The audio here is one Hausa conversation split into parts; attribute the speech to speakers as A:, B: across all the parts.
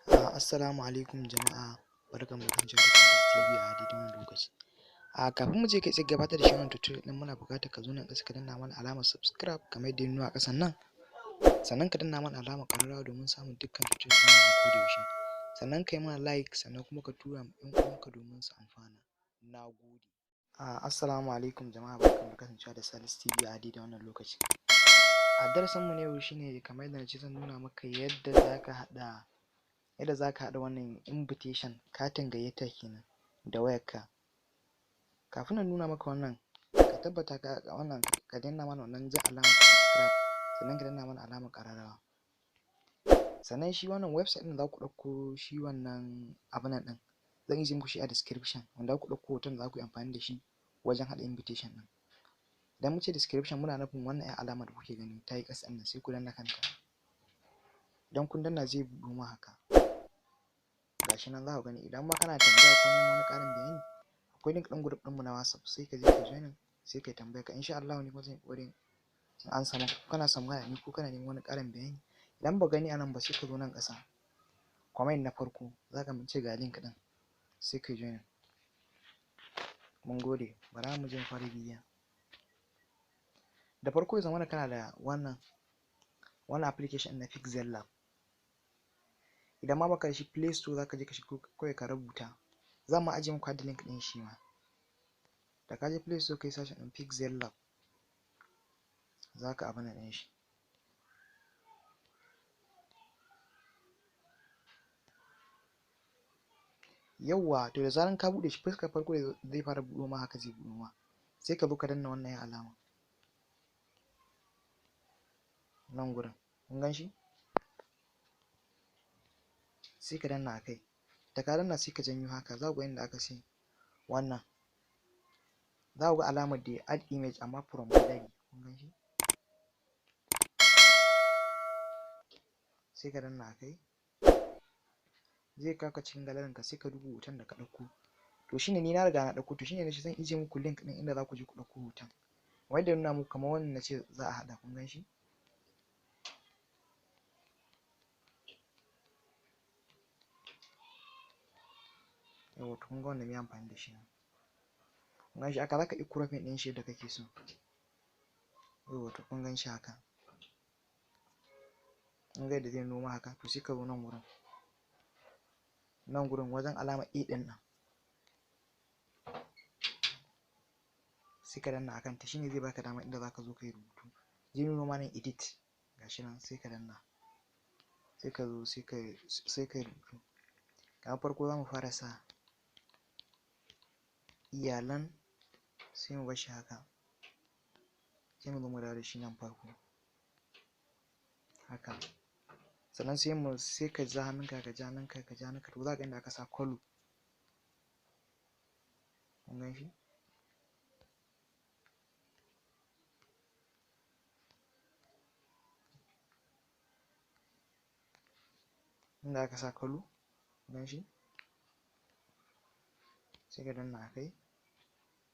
A: Assalamu alaikum jama'a, barkanmu da kasancewa da Salisu TV a daidai wannan lokaci. Kafin mu je kai tsaye gabatar da shi wannan tutorial ɗin, muna buƙatar ka zo nan ƙasa ka danna mana alamar subscribe kamar yadda ya nuna a ƙasan nan. Sannan ka danna mana alamar ƙararrawa domin samun dukkan tutorial ɗin mu a koda yaushe. Sannan ka yi mana like, sannan kuma ka tura ma ƴan uwanka domin su amfana. Na gode. Assalamu alaikum jama'a, barkanmu da kasancewa da Salisu TV a daidai wannan lokaci. A darasinmu na yau shine kamar yadda na ce zan nuna maka yadda za ka haɗa wannan invitation, katin gayyata kenan, da wayarka. Kafin na nuna maka wannan, ka tabbata ka wannan ka danna mana wannan jan alamar subscribe, sannan ka danna mana alamar ƙararrawa. Sannan shi wannan website ɗin da za ku ɗauko shi wannan abun nan ɗin, zan ajiye muku shi a description, wanda za ku ɗauko hoton da za ku yi amfani da shi wajen haɗa invitation ɗin. Idan mun ce description, muna nufin wannan ƴar alamar da kuke gani ta yi ƙasa ɗin nan, sai ku danna kanta. Idan kun danna, zai buɗo ma haka. Ga shi nan za ku gani. Idan ma kana tambaya ko neman wani ƙarin bayani, akwai link ɗin group ɗinmu na WhatsApp, sai ka je ka joining, sai ka yi tambayar ka. Insha Allahu ni kuma zan yi ƙoƙarin in amsa maka. Ko kana son magana da ni ko kana neman wani ƙarin bayani, idan ba gani a nan ba, sai ka zo nan ƙasa, comment na farko, za ka mun ce ga link ɗin, sai ka yi joining. Mun gode, bara mu je mu fara bidiyon. Da farko ya zamana kana da wannan application na Pixel Lab. Idan ma baka da shi, Play Store za ka je ka shiga kawai ka rubuta. Zan ma ajiye muku har da link ɗin shi ma. Da ka je Play Store ka yi searching ɗin Pixel Lab, za ka abun nan ɗin shi. Yawwa, to da zaran ka buɗe shi, fuskar farko da zai fara buɗo ma haka zai buɗo ma. Sai ka zo ka danna wannan ƴar alama. Nan gurin, kun gan shi? Sai ka danna a kai. Da ka danna, sai ka janyo haka, za ku ga inda aka ce wannan. Za ku ga alamar da add image amma from gallery, kun gan shi? Sai ka danna a kai. Zai kawo ka cikin gallery ka, sai ka duba hoton da ka ɗauko. To shine ni na riga na ɗauko, to shine nace zan ajiye muku link ɗin inda za ku je ku ɗauko hoton. Kamar yadda na nuna muku, kamar wannan nace za a haɗa, kun gan shi? Yawwa, to kun ga wanda muyi amfani da shi nan. Kun gan shi haka, za ka iya cropping ɗin shi yadda kake so. Yawwa, to kun gan shi haka. Kun ga yadda zai nuno ma haka, to sai ka zo nan wurin. Nan gurin wajen alamar A ɗin nan. Sai ka danna a kanta, shine zai baka dama inda za ka zo ka yi rubutu. Zai nuno ma nan edit, ga shi nan, sai ka danna. Sai ka zo sai ka yi rubutu. Kamar farko za mu fara sa iyalan, sai mu bar shi haka. Sai mu zo mu dawo da shi nan farko. Haka. Sannan sai ka ja hannunka, ka ja hannunka, ka ja hannunka, to za ka ga inda aka sa colour. Kun gan shi? Inda aka sa colour, kun gan shi? Sai ka danna a kai.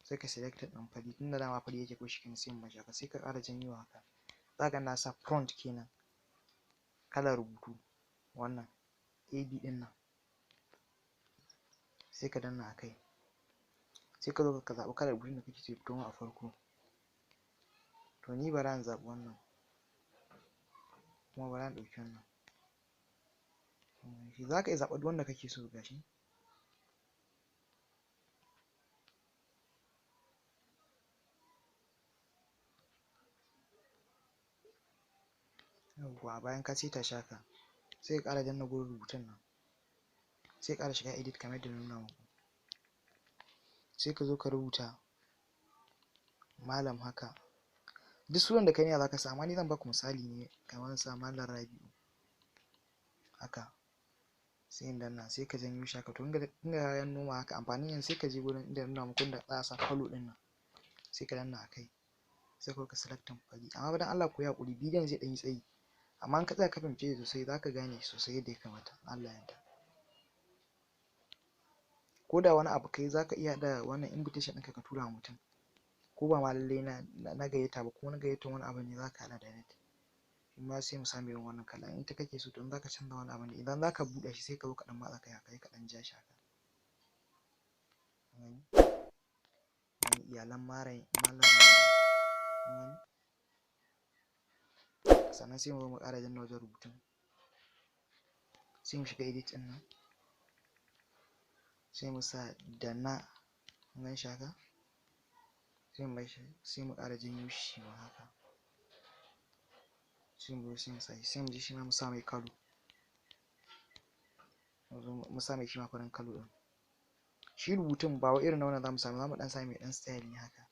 A: Sai ka selecting ɗin fari, tunda dama fari yake ko shi kenan, sai mu bar shi haka. Sai ka ƙara janyowa haka. Za ka ga inda aka sa font kenan. Kalar rubutu wannan AB ɗin nan. Sai ka danna a kai. Sai ka zo ka zaɓi kalar rubutun da kake so ya fito ma a farko. To ni bara in zaɓi wannan. Kuma bara in ɗauki wannan. Za ka iya zaɓar duk wanda kake so, ga shi. Yawwa, bayan ka saita shi haka, sai ka ƙara danna gurin rubutun nan. Sai ka ƙara shiga edit kamar yadda na nuna muku. Sai ka zo ka rubuta malam haka. Duk sunan da ka yi niyya za ka sa, amma ni zan baku misali ne, kamar sa Malam Rabi'u. Haka. Sai in danna, sai ka janyo shi haka. To tunda ya nuno ma haka, amfanin yanzu sai ka je gurin inda na nuna muku inda za a sa colour ɗin nan. Sai ka danna a kai. Sai ka selecting fari. Amma fa don Allah ku yi haƙuri, bidiyon zai ɗan yi tsayi. Amma in ka tsaya ka fahimce shi sosai, za ka gane sosai yadda ya kamata in Allah ya yarda. Ko da wani abu ka yi, za ka iya haɗa wannan invitation ɗinka ka tura wa mutum. Ko ba ma lallai na gayyata ba, ko na gayyatar wani abu ne, za ka haɗa direct. Shi ma sai mu sa mai irin wannan kalan. In ita kake so, to in zaka canza wani abu ne, idan zaka buɗe shi sai ka zo ka ɗan matsa kai haka, sai ka ɗan ja shi haka. Kun gani? Iyalan Malam Rabi'u. Kun gani? Sannan sai mu zo mu ƙara danna wajen rubutun, sai mu shiga edit ɗin nan, sai mu sa da na. Kun gan shi haka, sai mu bar shi, sai mu ƙara janyo shi shi ma haka, sai mu zo sai mu sa shi, sai mu je shi ma mu sa mai colour, mu zo mu sa mai shi ma farin colour ɗin. Shi rubutun ba wai irin na wannan zamu sa ba, zamu ɗan sa mai ɗan style ne haka,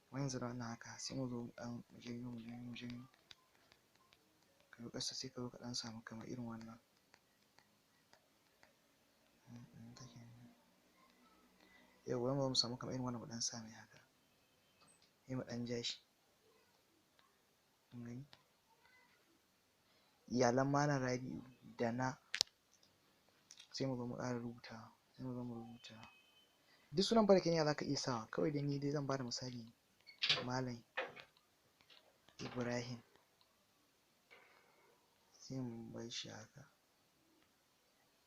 A: kamar yanzu da wannan haka. Sai mu zo mu ɗan janyo, mu janyo, mu janyo, ka yo ƙasa, sai ka zo ka ɗan samu kamar irin wannan. Yawwa, mu zo mu samu kamar irin wannan, mu ɗan sa mai haka, sai mu ɗan ja shi. Kun gani? Iyalan Malam Rabi'u da na. Sai mu zo mu ƙara rubutawa, sai mu zo mu rubuta duk sunan fa da ka niyya zaka iya sawa. Kawai dai ni dai zan bada misali ne. Malam Ibrahim, sai mu bar shi haka.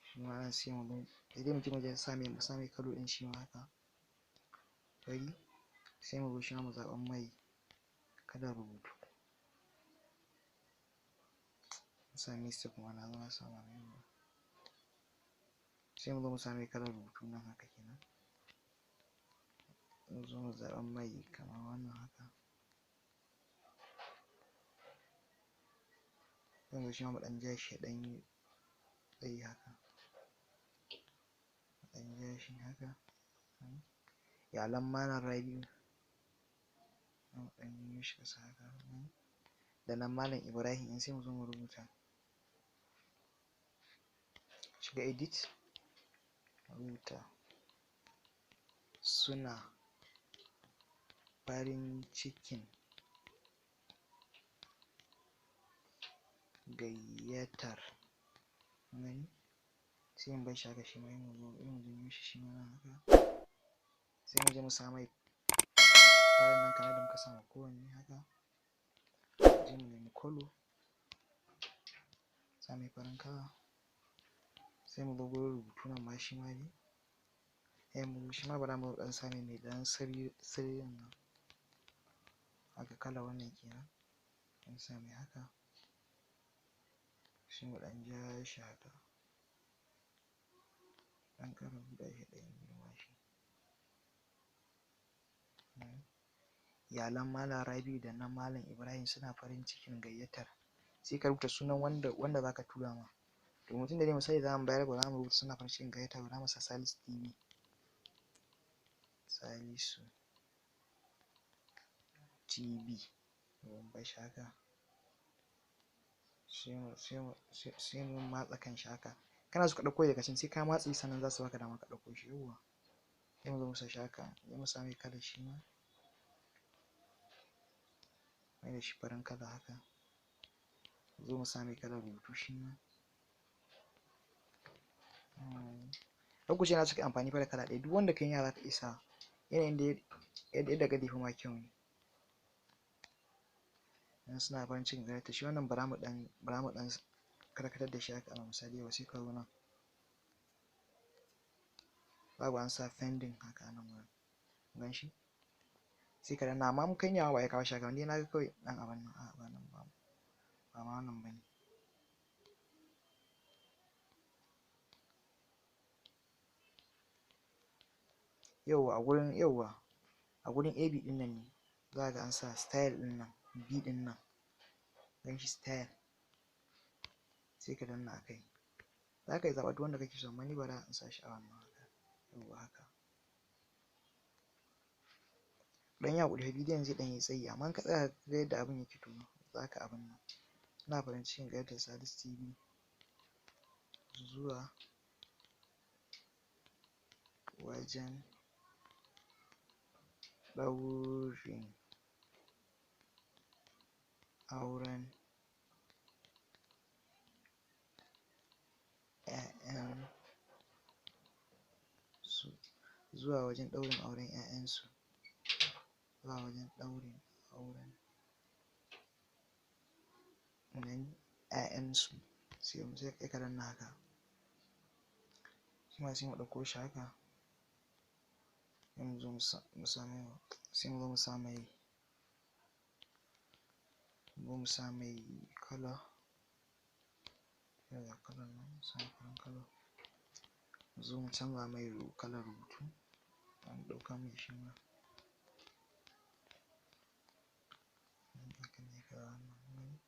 A: Shi ma nan sai mu zo, sai dai mu je mu sa mai, mu sa mai colour ɗin shi ma haka fari. Sai mu zo shi ma mu zaɓan mai kalar rubutu. Mu sa mistake kuma na zo na sa ba mai ba. Sai mu zo mu sa mai kalar rubutu nan haka kenan. Mu zo mu zaɓan mai kamar wannan haka. Sai mu zo shi ma mu ɗan ja shi ya ɗan yi tsayi haka, mu ɗan ja shi haka. Iyalan Malam Rabi'u, mu ɗan janyo shi ƙasa haka. Da nan Malam Ibrahim in, sai mu zo mu rubuta, shiga edit, rubuta "Suna farin cikin gayyatar". Kun gani? Sai mu bar shi haka shi ma, sai mu zo sai mu janyo shi shi ma nan haka. Sai mu je mu sa mai farin nan kamar yadda muka sa ma kowanne haka. Mu je mu nemi colour, sa mai farin kala. Sai mu zo gurin rubutu nan ma shi ma dai, sai mu shi ma bara mu ɗan sa mai ɗan sirri sirrin nan haka, kalar wannan kenan. Mun sa mai haka, sai mu ɗan ja shi haka, ɗan ƙara buɗa shi, ɗan girma shi. Iyalan Malam Rabi'u da na Malam Ibrahim suna farin cikin gayyatar. Sai ka rubuta sunan wanda zaka tura ma. To mutum da dai misali zamu bayar, ba za mu rubuta "suna farin cikin gayyata" ba, za mu sa Salisu TV, Salisu TV. Mun bar shi haka, sai mu matsa kan shi haka. Kana so ka ɗauko daga can, sai ka matse, sannan za su baka dama ka ɗauko shi. Yawwa, sai mu zo mu sa shi haka, sai mu sa mai kalar shi ma, mai da shi farin kala haka. Mu zo mu sa mai kalar rubutu shi ma. Kar ku ce na cika amfani fa da kala ɗaya. Duk wanda ka yi niyya zaka iya sawa, yanayin da yadda ka ga zai fi ma kyau ne. Dan suna farin cikin gayyata shi wannan, bara mu ɗan karkatar da shi haka a misali. Yawwa, sai ka zo nan, za ku ga an sa pending haka a nan wurin. Kun gan shi? Sai ka danna. Amma in kai ne ma ba ya kawo shi haka ba, ni na ga kawai ɗan abun nan. A'a, ba nan ba, ba ma wannan bane. Yawwa, a gurin, yawwa, a gurin AB ɗin nan ne za ka ga an sa style ɗin nan, B ɗin nan. Gan shi, style, sai ka danna a kai. Za ka iya zaɓa duk wanda kake so, amma ni bara in sa shi a wannan haka. Yawwa, haka. Ɗan yi haƙuri fa, bidiyon zai ɗan yi tsayi, amma in ka tsaya ka ga yadda abun yake, to za ka abun nan. Ina farin cikin gayyatar Salisu TV zuwa wajen ɗaurin auren ƴaƴan su, zuwa wajen ɗaurin auren ƴaƴansu, zuwa wajen ɗaurin auren. Kun gani? 'ya'yansu, sai ka danna haka. Shi ma sai mu ɗauko shi haka, sai mu zo mu sa sai mu zo mu sa mai colour. Ga colour nan, mu sa farin colour. Mu zo mu canza mai kalar rubutu, mu ɗauka mai shi ma. Haka ne, ga wannan, kun gani?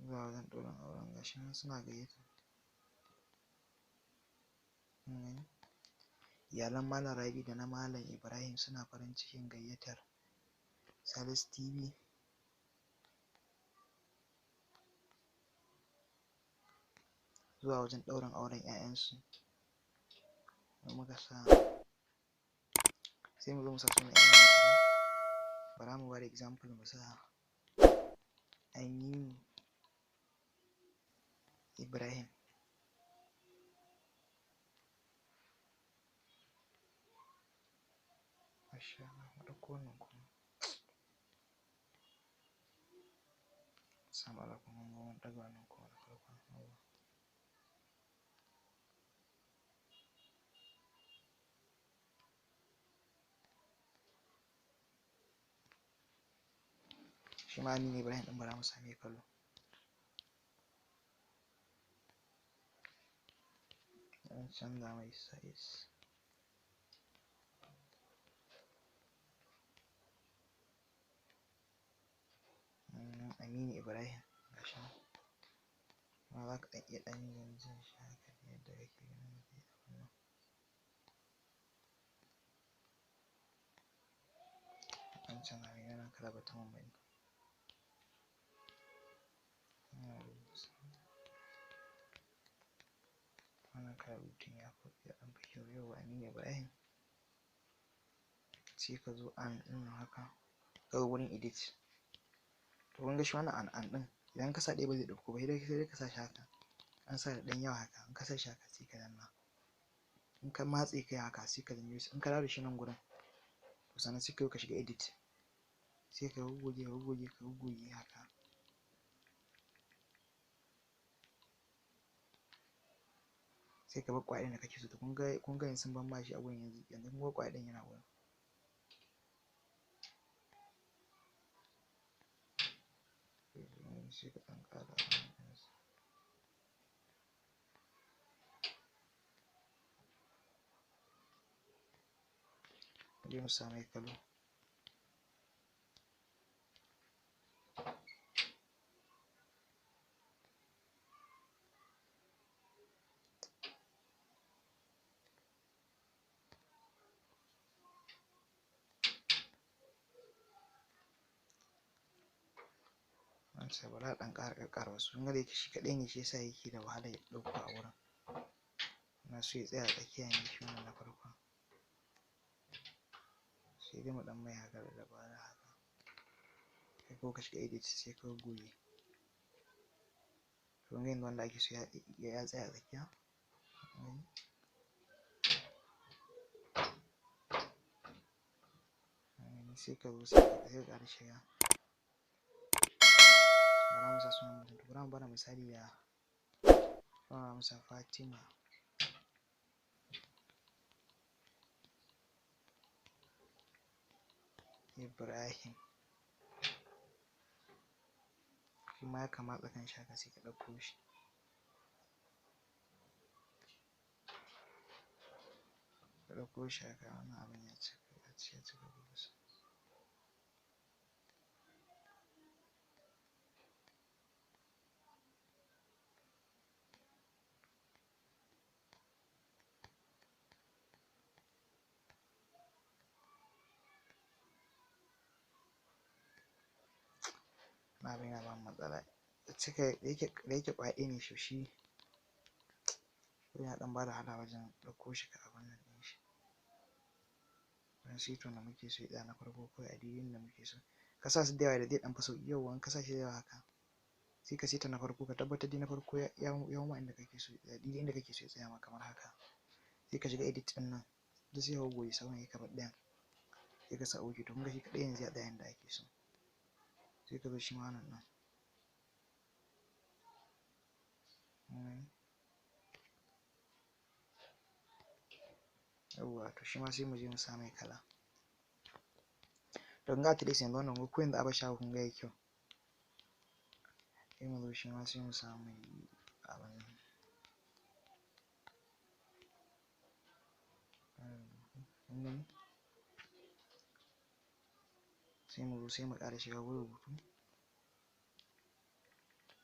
A: Zuwa wajen ɗaurin auren, ga shi nan suna gayyata. Kun gani? Iyalan Malam Rabi da na Malam Ibrahim suna farin cikin gayyatar Salisu TV zuwa wajen ɗaurin auren 'ya'yansu. In muka sa, sai mu zo mu sa sunan 'ya'yan nasu. Bara mu bada example, mu sa Aminu Ibrahim. Masha Allah, mu ɗauko wannan kuma. Sa matsala kuma mun ɗaga wannan kuma na farkon, yawwa. Shi ma Aminu Ibrahim ɗin bara mu sa mai colour. Ɗan canza mai size. Aminu Ibrahim, ga shi nan. Kuma za ka ɗan iya ɗan jan shi haka yadda kake ganin zai abun nan. Ɗan canza mai wannan kala ba ta mun ba ne. Wannan kalar rubutun ya fi, ya ɗan fi kyau. Yawwa, Aminu Ibrahim. Sai ka zo an ɗin haka, ka zo wurin edit. To kun ga shi wannan an ɗin, idan ka sa ɗaya ba zai ɗauko ba, sai dai ka sa shi haka. An sa da ɗan yawa haka, in ka sa shi haka sai ka danna. In ka matse kai haka sai ka janyo shi, in ka dawo da shi nan gurin, to sannan sai ka zo ka shiga edit. Sai ka goggoge, ka goggoge, ka goggoge haka. Sai ka bar ƙwaya ɗayan da kake so. To kun ga yanzu sun ban ma shi a gurin yanzu, yanzu kun ga ƙwaya ɗayan yana wurin. Sai ka ɗan ƙara abun ɗinsa. Bari mu sa mai colour. Sai bari a ɗan ƙara ƙaƙƙara wasu. Kun ga da yake shi kaɗai ne, shi yasa yake da wahalar ya ɗauko a wurin. Ina so ya tsaya a tsakiya ne shi wannan na farkon. Sai dai mu ɗan mai haka da dabara haka. Sai kuma ka shiga edit sai ka goggoge. To kun ga yanzu wanda ake so ya tsaya a tsakiya. Sai ka zo sai ka ƙara shiga. Bara mu sa sunan mutum. To bara mu bada misali da bara mu sa Fatima. Ibrahim. Shi ma ka matsa kanshi haka sai ka ɗauko shi. Ka ɗauko shi haka, wannan abin ya cika, ya cika gudu. Wannan abin yana bamu matsala. Cika da yake ƙwaya ɗaya ne shi yana ɗan bada wahala wajen ɗauko shi ka abun nan ɗin shi. Wani saitin da muke so ya tsaya na farko kawai a daidai inda muke so. Ka sa su da yawa da zai ɗan fi sauƙi. Yawwa, in ka sa shi da yawa haka, sai ka saita na farko, ka tabbatar dai na farko ya ma inda kake so, daidai inda kake so ya tsaya ma kamar haka. Sai ka shiga edit ɗin nan, duk sai ka goggoge sauran sai ka bar ɗayan. Sai ka sa okay. To kun ga shi kaɗai yanzu ya tsaya yanda ake so. Sai ka zo shi ma wannan ɗin. Yawwa, to shi ma sai mu je mu sa mai kala. To kun ga at least yanzu wannan ko yanzu a bar shi haka kun ga yayi kyau. Sai mu zo shi ma sai mu sa mai abin nan. Kun gani? Sai mu zo sai mu ƙara shiga wurin rubutu.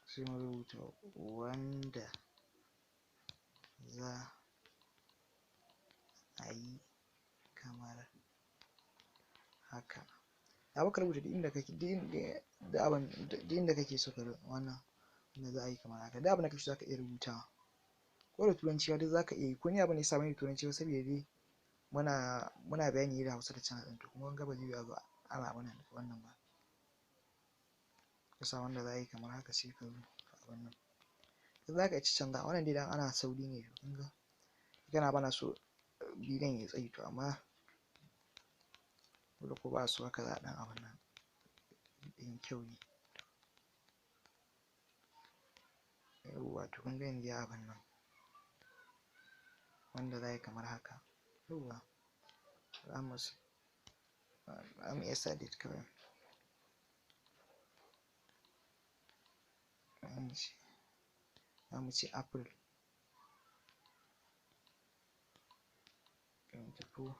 A: Sai mu rubuta wanda za a yi kamar haka. Za ka rubuta duk inda kake, duk inda kake so ka wannan wanda za a yi kamar haka. Duk abin da kake so za ka iya rubutawa. Ko da Turanci ma duk za ka iya yi. Ko ni abin da ya sa ban yi Turanci ba saboda dai muna bayani ne da Hausa da channel ɗin, to kuma kun ga ba zai yiwu a zo ana wannan ba. Ka sa wanda za a yi kamar haka sai ka zo abin nan. Duk za ka iya caccanzawa. Wannan dai dan ana sauri ne, kun ga. Kana bana so bidiyon yayi tsayi, to amma dole ko ba a so haka za a ɗan abin nan ɗin kyau ne. Yawwa, to kun ga yanzu ya abin nan. Wanda za a yi kamar haka. Yawwa, za mu iya sa date kawai. Za mu ce April 24,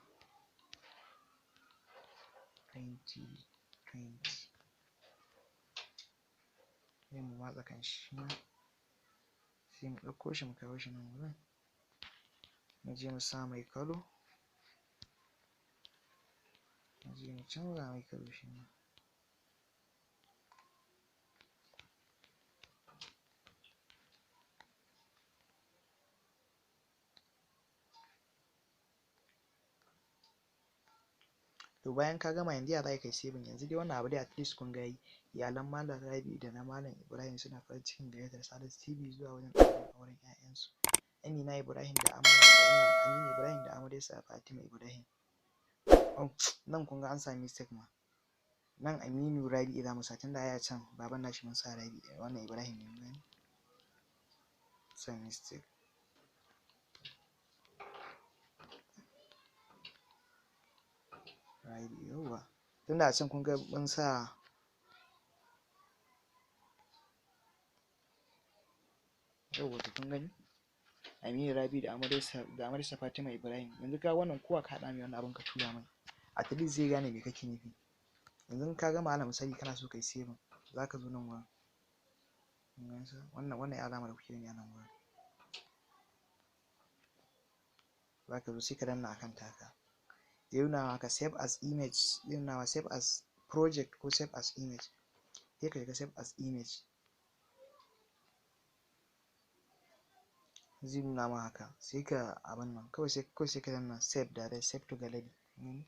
A: 2020. Sai mu matsa kan shi ma. Sai mu ɗauko shi mu kawo shi nan wurin. Mu je mu sa mai colour. Mu je mu canza mai colour shi ma. To bayan ka gama yanzu ya za ka yi saving. Yanzu dai wannan abu dai at least kun ga yayi. Iyalan Malam Rabi'u da na Malam Ibrahim suna farin cikin gayyatar Salisu TV zuwa wajen ɗaurin auren 'ya'yansu. Amina Ibrahim da wannan Aminu Ibrahim da amaryarsa Fatima Ibrahim. Oh, nan kun ga an sami mistake ma. Nan Aminu Rabi'u za mu sa, tunda ai a can baban nashi mun sa Rabi'u, wannan Ibrahim ne, kun gani? Sa mistake. Rabi'u, yawwa. Tunda a can kun ga mun sa yawwa, to kun gani? Aminu Rabi'u da amaryarsa Fatima Ibrahim. Yanzu ka wannan kowa ka haɗa mai wannan abun ka tura mai. At least zai gane me kake nufi. Yanzu in ka gama, alal misali kana so ka yi saving, za ka zo nan wurin. Kun gansa? Wannan alamar da kuke gani a nan wurin. Za ka zo sai ka danna akan ta haka. Zai nuna maka save as image, zai nuna ma save as project ko save as image. Sai ka shiga save as image. Zai nuna ma haka. Sai ka abin nan kawai sai ka danna save direct, save to gallery. Kun gani?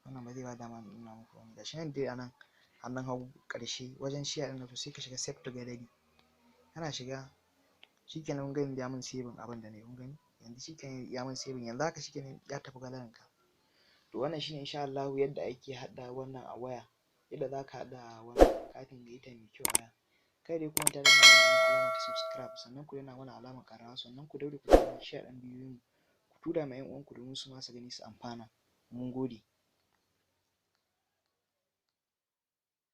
A: Wannan ba zai ba dama in nuna muku ba. Gashi nan dai a nan hannun hagu ƙarshe wajen share ɗin nan, to sai ka shiga save to gallery. Kana shiga shikenan, kun ga yanzu ya mun saving abin da nayi, kun gani? Yanzu shikenan ya mun saving, yanzu haka shikenan ya tafi galleryn ka. To wannan shine insha Allahu yadda ake haɗa wannan a waya. Yadda za ka haɗa wannan katin gayyata mai kyau a waya. Kada dai ku manta danna mana wannan alama ta subscribe, sannan ku danna mana alamar ƙararrawa, sannan ku daure ku danna share ɗin bidiyon mu. Ku tura ma 'yan uwanku domin su ma su gani su amfana. Mun gode.